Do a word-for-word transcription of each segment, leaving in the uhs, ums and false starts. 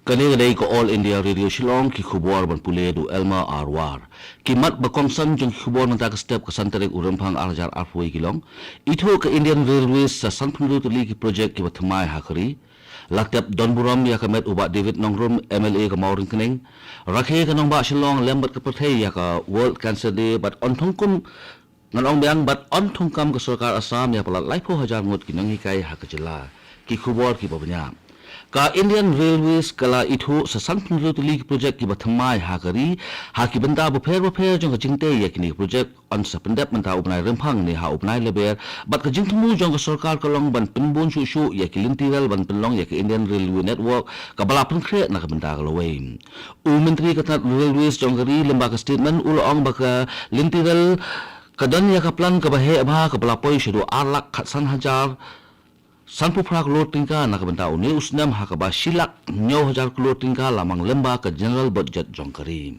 Kane ka dei ka All India Radio Shillong, ki khubor ban pule da u Elmer R War. Ki mat ba kongsan jong ki khubor mynta ka step ka san tarik u Rymphang ar hajar arphew wei ki long. Ithuh ka Indian Railways sa sanphew tylli ki project kiba thymmai ha ka ri. La tep don burom ïa ka met u Bah David Nongrum, M L A ka Mawryngkneng. Rakhe ka nongbah Shillong lem bad ka pyrthei ïa ka World Cancer Day bad yn thung kum, ngan ong biang, bad yn thungkam ka sorkar Assam ïa palat laiphew hajar ngut ki nonghikai ha ka jylla. Ki khubor kiba bniah. Ka Indian Railways ka la ithuh sa sanphew tylli ki project kiba thymmai ha ka ri, ha ki bynta bapher bapher jong ka jingtei. Ïa kine ki project yn sa pyndep mynta u bnai Rymphang ne ha u bnai Lber, bad ka jingthmu jong ka sorkar ka long ban pynbun shuh shuh ïa ki lynti rel ban pynlong ïa ka Indian Railway Network kaba la pynkhreh na ka bynta ka lawei. U Myntri ka tnat Railways jong ka ri, lyngba ka statement, u la ong ba ka lynti rel ka don ïa ka plan kaba heh bha kaba la poi shaduh ar lak khatsan hajar sanphew phra klur tyngka na ka bynta une u snem, ha kaba shi lak hynñiew hajar klur tyngka la mang lyngba ka general budget jong ka ri.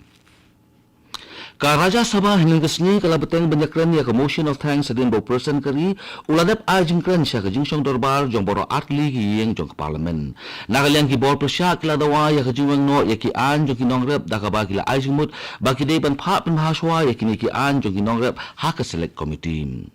Ka Rajya Sabha hynnin ka sngi ka la bteng ban ïakren ïa ka motion of thanks hadien ba u President ka ri u la dep ai jingkren sha ka jingshong dorbar jong baroh artylli ki ïing jong ka Parliament. Na ka liang ki bor pyrshah ki la dawa ïa ka jingweng noh ïa ki aiñ jong ki nongrep, da kaba ki la ai jingmut ba ki dei ban phah pynbha shuwa ïa kine ki aiñ jong ki nongrep ha ka Select Committee.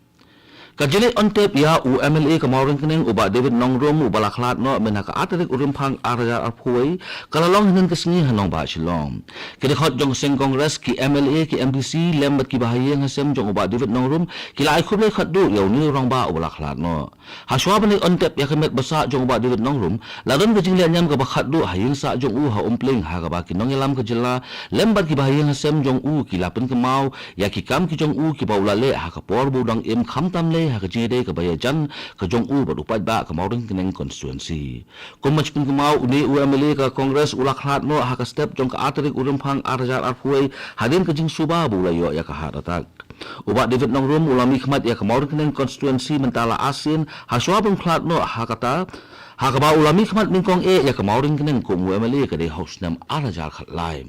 Ka jingïoh tep ïa u M L A ka Mawryngkneng u Bah David Nongrum uba la khlad noh mynta ka ar tarik u Rymphang ar hajar arphew wei ka la long hynnin ka sngi ha nongbah Shillong. Ki dkhot jong ka seng Congress, ki M L A, ki M D C lem bad kiba ha ïing ha sem jong u Bah David Nongrum ki la ai khublei khatduh ïa une u rangbah uba la khlad noh. Hashwa ban ïoh tep ïa ka met ba sah jong u Bah David Nongrum, la don ka jingleh niam kaba khatduh ha ïing sah jong u ha Umpling, ha kaba ki nongïalam ka jylla lem bad kiba ha ïing ha sem jong u ki la pynkynmaw ïa ki kam ki jong u kiba u la leh ha ka por ba u dang im, khamtam lei ha ka jingïadei kaba ïajan ka jong u bad u paidbah ka Mawryngkneng constituency. Kum ban pynkynmaw, une u M L A ka Congress u la khlad noh ha ka step jong ka ar tarik u Rymphang ar hajar arphew wei hadien ka jingsuba ba u la ïoh ïa ka heart attack. U Bah David Nongrum u la mihkhmat ïa ka Mawryngkneng constituency mynta la ar sien hashwa ba un khlad noh, ha kata ha kaba u la mihkhmat nyngkong eh ïa ka Mawryngkneng kum u M L A ka dei ha u snem ar hajar khatlai.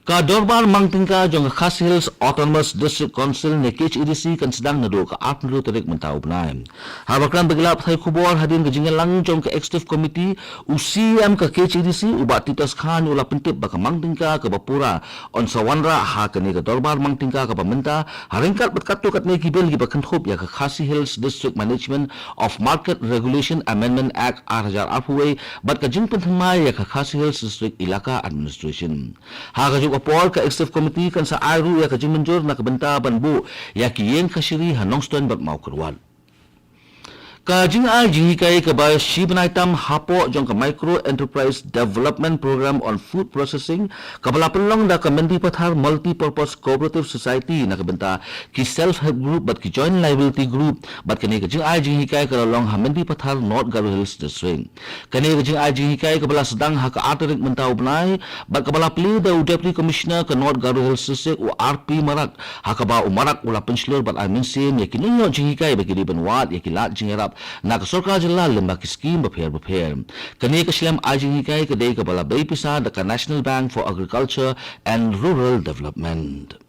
Ka dorbar mang tyngka jong ka Khasi Hills Autonomous District Council ne K H A D C kan sdang naduh ka arphew tarik mynta u bnai. Haba kren bad ki lad pathai khubor hadien ka jingïalang jong ka Executive Committee, u C E M ka K H A D C u Bah Titos Khan u la pyntip ba ka mang tyngka kaba pura yn sa wanrah ha kane ka dorbar mang tyngka kaba mynta, ha ryngkat bad katto katne ki bill kiba kynthup ïa ka Khasi Hills District Management of Market Regulation Amendment Act ar hajar arphew wei bad ka jingpynthymmai ïa ka Khasi Hills District Elaka Administration. Ha kajuh ka por, ka Executive Committee kan sa ai ruh ïa ka jingmynjur na ka bynta ban buh ïa ki ïing kashari ha Nongstoiñ bad Mawkyrwat. Ka jingai jinghikai kaba shi bnai tam hapoh jong ka Micro Enterprise Development Program on Food Processing, kaba la pynlong da ka Mendipathar Multipurpose Cooperative Society na ka bynta ki Self Help Group bad ki Joint Liability Group, bad kane ka jingai jinghikai ka la long ha Mendipathar, North Garo Hills District. Kane ka jingai jinghikai kaba la sdang ha ka ar tarik mynta u bnai bad kaba la plie da u Deputy Commissioner ka North Garo Hills District u R P Marak, ha kaba u Marak u la pynshlur bad ai mynsiem ïa ki nongïoh jinghikai ba ki dei ban wad ïa ki lad jingïarap na ka sorkar jylla lyngba ki skhim bapher bapher. Kane ka shlem ai jinghikai ka dei kaba la bei pisa da ka National Bank for Agriculture and Rural Development.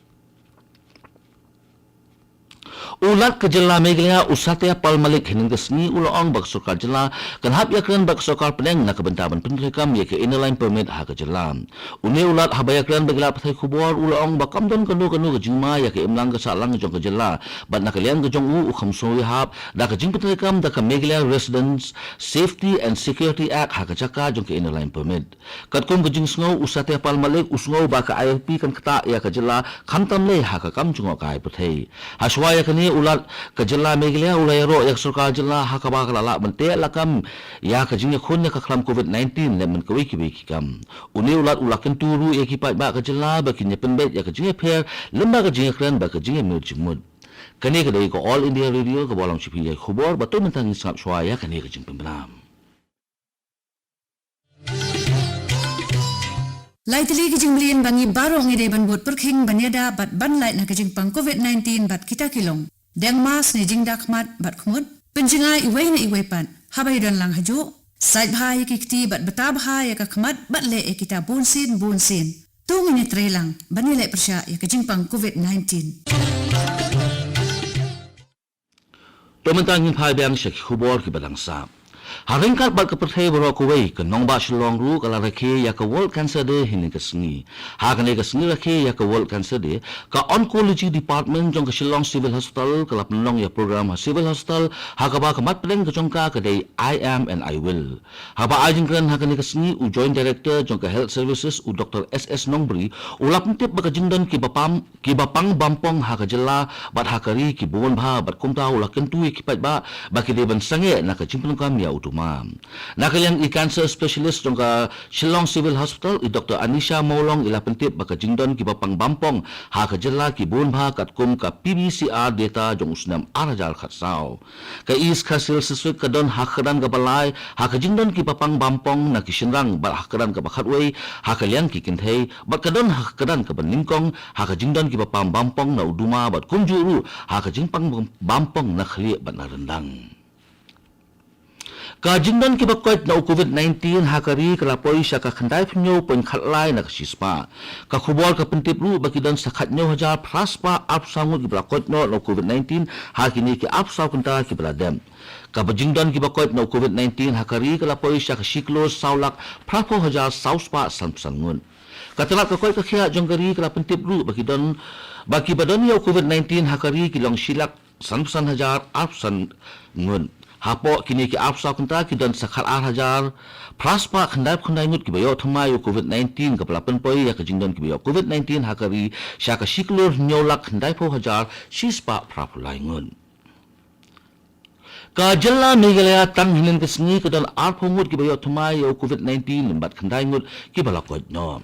U Lat ka jylla Meghalaya u Satya Pal Malik hynnin ka sngi u la ong ba ka sorkar jylla kan hap ïakren bad ka sorkar pdeng na ka bynta ban pyntreikam ïa ka Inner Line Permit ha ka jylla. Une u Lat haba ïakren bad ki lad pathai khubor u la ong ba kam don kano kano ka jingma ïa ka imlang ka sahlang jong ka jylla, bad na ka liang ka jong u u kham sngew ïahap da ka jingpyntreikam da ka Meghalaya Residents Safety and Security Act ha ka jaka jong ka Inner Line Permit. Katkum ka jingsngew, u Satya Pal Malik u sngew ba ka I L P kan ktah ïa ka jylla khamtam lei ha ka kam jngohkai pyrthei. Hashwa ïa kane, u Lat ka jylla Meghalaya u la ïaroh ïa ka sorkar jylla ha kaba ka la lah ban teh lakam ïa ka jingïakhun ïa ka khlam covid nineteen lem bad kawei kiwei ki kam. Une u Lat u la kyntu ruh ïa ki paidbah ka jylla ba kin ïa pynbeit ïa ka jingïapher lyngba ka jingïakren bad ka jingïamir jingmut. Kane ka dei ka All India Radio kaba long sha phi ïa ki khubor, bad to mynta ngin sngap shuwa ïa kane ka jingpynbna. Lai tylli ki jingmlien ba ngi baroh ngi dei ban bud pyrkhing ban ïada bad ban lait na ka jingpang covid nineteen bad kita ki long: deng mask ne jingda khmat bad khmut, pynjngai iwei na iwei pat haba ïadon lang hajuh, sait bha ïa ki kti bad bta bha ïa ka khmat bad leh ïa kita bunsien bunsien. To ngin ïatreilang ban ïaleh pyrshah ïa ka jingpang covid nineteen. To mynta ngin phai biang sha ki khubor kiba dang sah. Ha ryngkat bad ka pyrthei baroh kawei, ka nongbah Shillong ruh ka la rakhe ïa ka World Cancer Day hynne ka sngi. Ha kane ka sngi rakhe ïa ka World Cancer Day, ka Oncology Department jong ka Shillong Civil Hospital ka la pynlong ïa program ha Civil Hospital, ha kaba ka mat pdeng ka jong ka ka dei I Am and I Will. Haba ai jingkren ha kane ka sngi, u Joint Director jong ka Health Services, u Doctor S S Nongbri, u la pyntip ba ka jingdon kiba pam, kiba pang bampong ha ka jylla bad ha ka ri ki bun bha, bad kumta u la kyntu ïa ki paidbah ba ki dei ban sangeh na ka jingpyndonkam ïa u duma. Na ka liang i cancer specialist jong ka Shillong Civil Hospital, i Doctor Anisha Mawlong, i la pyntip ba ka jingdon kiba pang bampong ha ka jylla ki bun bha katkum ka P B C R data jong u snem ar hajar khatsaw. Ka East Khasi Hills District ka don ha ka kyrdan kaba lai ha ka jingdon kiba pang bampong na ki shynrang, bad ha ka kyrdan kaba khatwei ha ka liang ki kynthei, bad ka don ha ka kyrdan kaba nyngkong ha ka jingdon kiba pang bampong na u duma, bad kumjuh ruh ha ka jingpang bampong na khlieh bad na ryndang. Ka jingdon kiba koit na u COVID nineteen ha ka ri ka la poi sha ka khyndai phew hynñiew point khatlai na ka shispah. Ka khubor ka pyntip ruh ba ki don sa khathynñiew hajar phra spah arphew saw ngut kiba la koit noh na u COVID nineteen ha kine ki arphew saw kynta kiba la dep. Kaba jingdon kiba koit na u COVID nineteen ha ka ri ka la poi sha ka shi klur saw lak phraphew hajar saw spah sanphew san ngut. Ka tnat ka koit ka khiah jong ka ri ka la pyntip ruh ba ki don, ba kiba don ïa u COVID nineteen ha ka ri ki long shi lak sanphew san hajar arphew san ngut. Hapoh kine ki arphew saw kynta ki don sa khatar hajar phra spah khyndaiphew khyndai ngut kiba ïoh thymmai ïa u COVID nineteen, kaba la pynpoi ïa ka jingdon kiba ïoh COVID nineteen ha ka ri sha ka shi klur hynñiew lak khyndaiphew hajar shi spah phraphew lai ngut. Ka jylla Meghalaya tang hynnin ka sngi ka don arphew ngut kiba ïoh thymmai ïa u COVID nineteen bad khyndai ngut kiba la koit noh.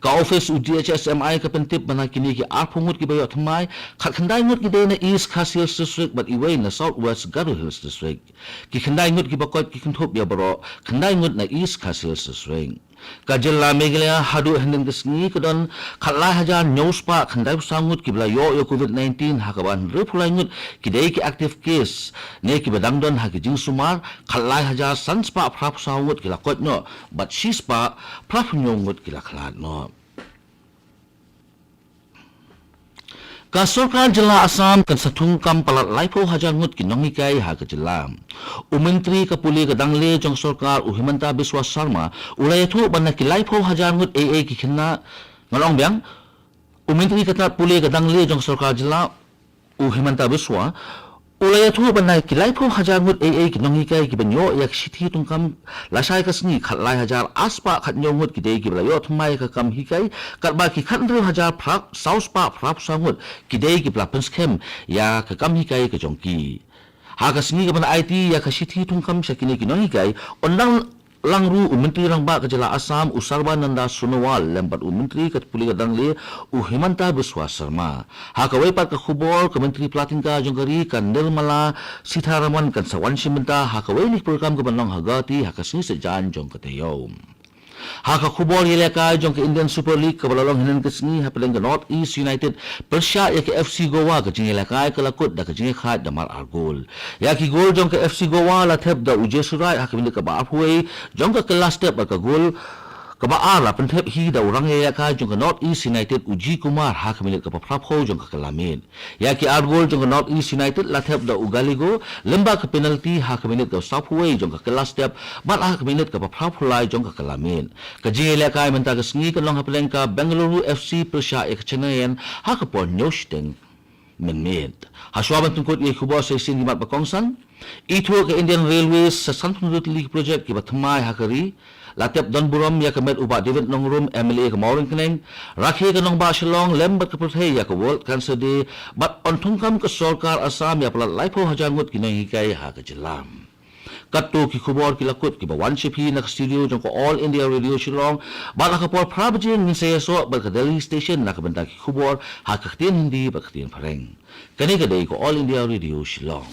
Ka office u D H S M I ka pyntip ba na kine ki arphew ngut kiba ïoh thymmai, khatkhyndai ngut ki dei na East Khasi Hills District bad iwei na South West Garo Hills District. Ki khyndai ngut kiba koit ki kynthup ïa baroh khyndai ngut na East Khasi Hills District. Ka jylla Meghalaya haduh hynnin ka sngi ka don khatlai hajar hynñiew spah khyndaiphew saw ngut kiba la ïoh ïa u COVID nineteen, ha kaba hynriewphew lai ngut ki dei ki active case ne kiba dang don ha ki jingsumar, khatlai hajar san spah phraphew saw ngut ki la koit noh bad shi spah phraphew hynñiew ngut ki la khlad noh. Ka sorkar jylla Assam kan sa thungkam palat laiphew hajar ngut ki nonghikai ha ka jylla. U Myntri ka pule ka dangle jong sorkar, u Himanta Biswa Sarma, u la ïathuh ba na ki laiphew hajar ngut ei ei ki khynnah, ngan ong biang, u Myntri ka tnat pule ka dangle jong sorkar jylla, u Himanta Biswa, u la ïathuh ba na ki laiphew hajar ngut ei ei ki nonghikai kiban ïoh ïa ka shithi thungkam lashai ka sngi, khatlai hajar ar spah khathynñiew ngut ki dei kiba la ïoh thymmai ïa ka kam hikai, katba ki khathynriew hajar phra, saw spah phraphew saw ngut ki dei kiba la pynskhem ïa ka kam hikai ka jong ki. Ha ka sngi kaban aiti ïa ka shithi thungkam sha kine ki nonghikai, u dang lang ruh u Myntri Rangbah ka jylla Assam, u Sarbananda Sonowal, lem bad u Myntri ka pule ka dangle, u Himanta Biswa Sarma. Ha kawei pat ka khubor, ka Myntri Pla Tyngka jong ka ri, ka Nirmala Sitharaman, kan sa wan shim bynta ha kawei ka program kaban long ha Guwahati ha ka sngi Saitjaiñ jong ka taïew. Ha ka khubor ïalehkai jong ka Indian Super League kaba la long hynnin ka sngi, hapdeng ka North East United pyrshah ïa ka F C Goa, ka jingïalehkai ka la kut da ka jingïakhaid da mar ar gol. Ïa ki gol jong ka F C Goa la thep da u Jesu Wright ha ka minit kaba arphew wei jong ka kylla step, bad ka gol kaba ar la pynthep hi da u rangïalehkai jong ka North East United, u G Kumar, ha ka minit kaba phraphew jong ka kylla miet. Ïa ki ar gol jong ka North East United la thep da u Gallego lem bad ka penalty ha ka minit kaba sawphew wei jong ka kylla step, bad ha ka minit kaba phraphew lai jong ka kylla miet. Ka jingïalehkai mynta ka sngi kan long hapdeng ka Bengaluru F C pyrshah ïa ka Chennaiyin ha ka por hynñiew shiteng mynmiet. Hashwa ban pynkut ïa ki khubor sa shisien ki mat ba kongsan. Ithuh ka Indian Railways sa san phew hynriew tylli ki project kiba thymmai ha ka ri. La thep don burom ïa ka met u Bah David Nongrum, M L A ka Mawryngkneng. Rakhe ka nongbah Shillong lem bad ka pyrthei ïa ka World Cancer Day, bad yn thungkam ka sorkar Assam ïa palat laiphew hajar ngut ki nonghikai ha ka jylla. Katto ki khubor ki la kut kiba wan sha phi na ka studio jong ka All India Radio Shillong, bad ha ka por phra baje ngin sa ïasoh bad ka Delhi Station na ka bynta ki khubor ha ka ktien Hindi bad ka ktien Phareng. Kane ka dei ka All India Radio Shillong.